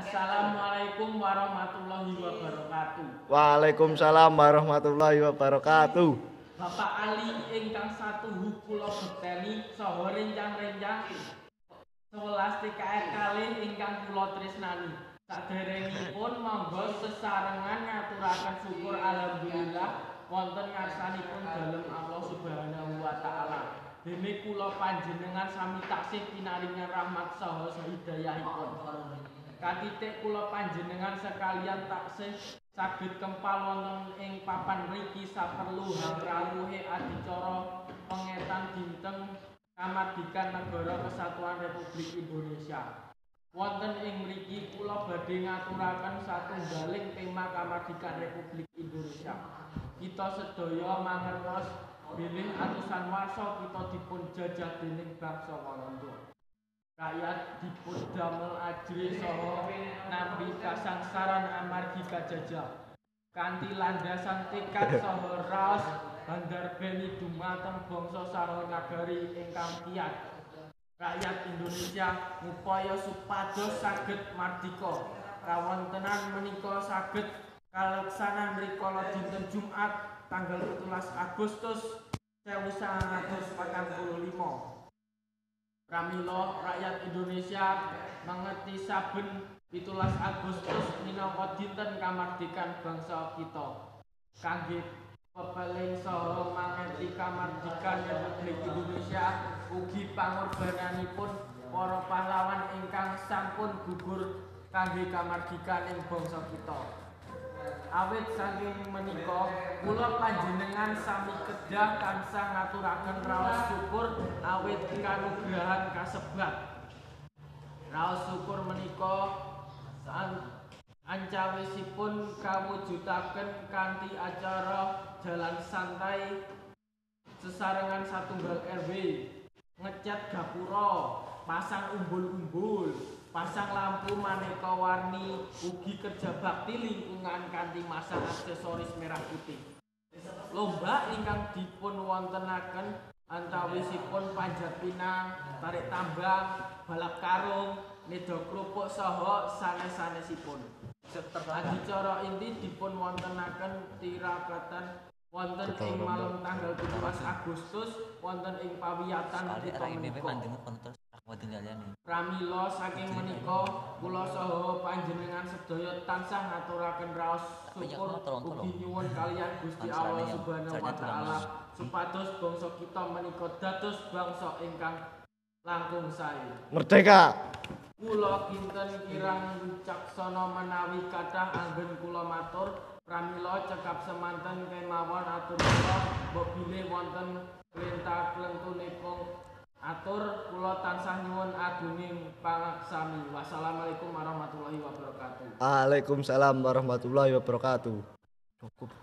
Assalamualaikum warahmatullahi wabarakatuh. Waalaikumsalam warahmatullahi wabarakatuh. Bapak Ali ingkang satuhu kula bekteni saha rencang-rencang 11 TKR kalih ingkang kula tresnani. Saderengipun monggo sesarengan ngaturaken syukur alhamdulillah wonten ngarsanipun dalem Allah Subhanahu wa taala. Dene kula panjenengan sami taksih pinaringan rahmat saha hidayahipun. Katitik kula panjenengan sekalian taksih saged kempal wonten ing papan mriki saperlu hangrawuhe adicara pengetan dinten kamardikan Negara Kesatuan Republik Indonesia. Wonten ing mriki kula badhe ngaturaken satunggaling tema kamardikan Republik Indonesia. Kita sedaya mangertos bilih atusan warsa kita dipun jajah dening bangsa Walanda. Rakyat dipun damel ajrih saha nampi kasangsaran amargi kajajah. Kanthi landasan tekad saha raos handarbeni dumateng bangsa saha nagari ingkang kiyat. Rakyat Indonesia ngupaya supados saged mardika. Kawontenan menika saged kaleksanan rikala dinten Jumat tanggal 17 Agustus 1945. Pramila rakyat Indonesia mangerti saben 17 Agustus minangka dinten kamardikan bangsa kita. Kangge pepeling saha mangerti kamardikan Republik Indonesia ugi pangorbananipun para pahlawan ingkang sampun gugur kangge kamardikaning bangsa kita. Awit saking menika kula panjenengan sami kedah tansah ngaturaken raos syukur awit kanugrahan kasebat. Raos syukur menika ancawisipun kawujudaken kanthi acara jalan santai sesarengan satunggal RW, ngecat gapura, pasang umbul-umbul, pasang lampu maneka warni, ugi kerja bakti lingkungan kanthi masang aksesoris merah putih. Lomba ingkang dipun wontenaken antawisipun panjat pinang, tarik tambang, balap karung, nedha krupuk saha sanes-sanesipun. Adicara inti dipun wontenaken tirakatan wonten ing malam tanggal 17 Agustus wonten ing pawiyatan kita menika. Pramila saking menika kula saha panjenengan sedaya tansah ngaturaken raos syukur ugi nyuwun kaliyan Gusti Allah Subhanahu wa taala supados bangsa kita menika dados bangsa ingkang langkung sae. Merdeka. Kula kinten kirang wicaksana menawi kathah anggen kula matur. Pramila cekap semanten kemawon atur kula mbok bilih wonten klenta-klentunipun atur kula tansah nyuwun agunging pangaksami. Wassalamualaikum warahmatullahi wabarakatuh. Waalaikumsalam warahmatullahi wabarakatuh. Cukup.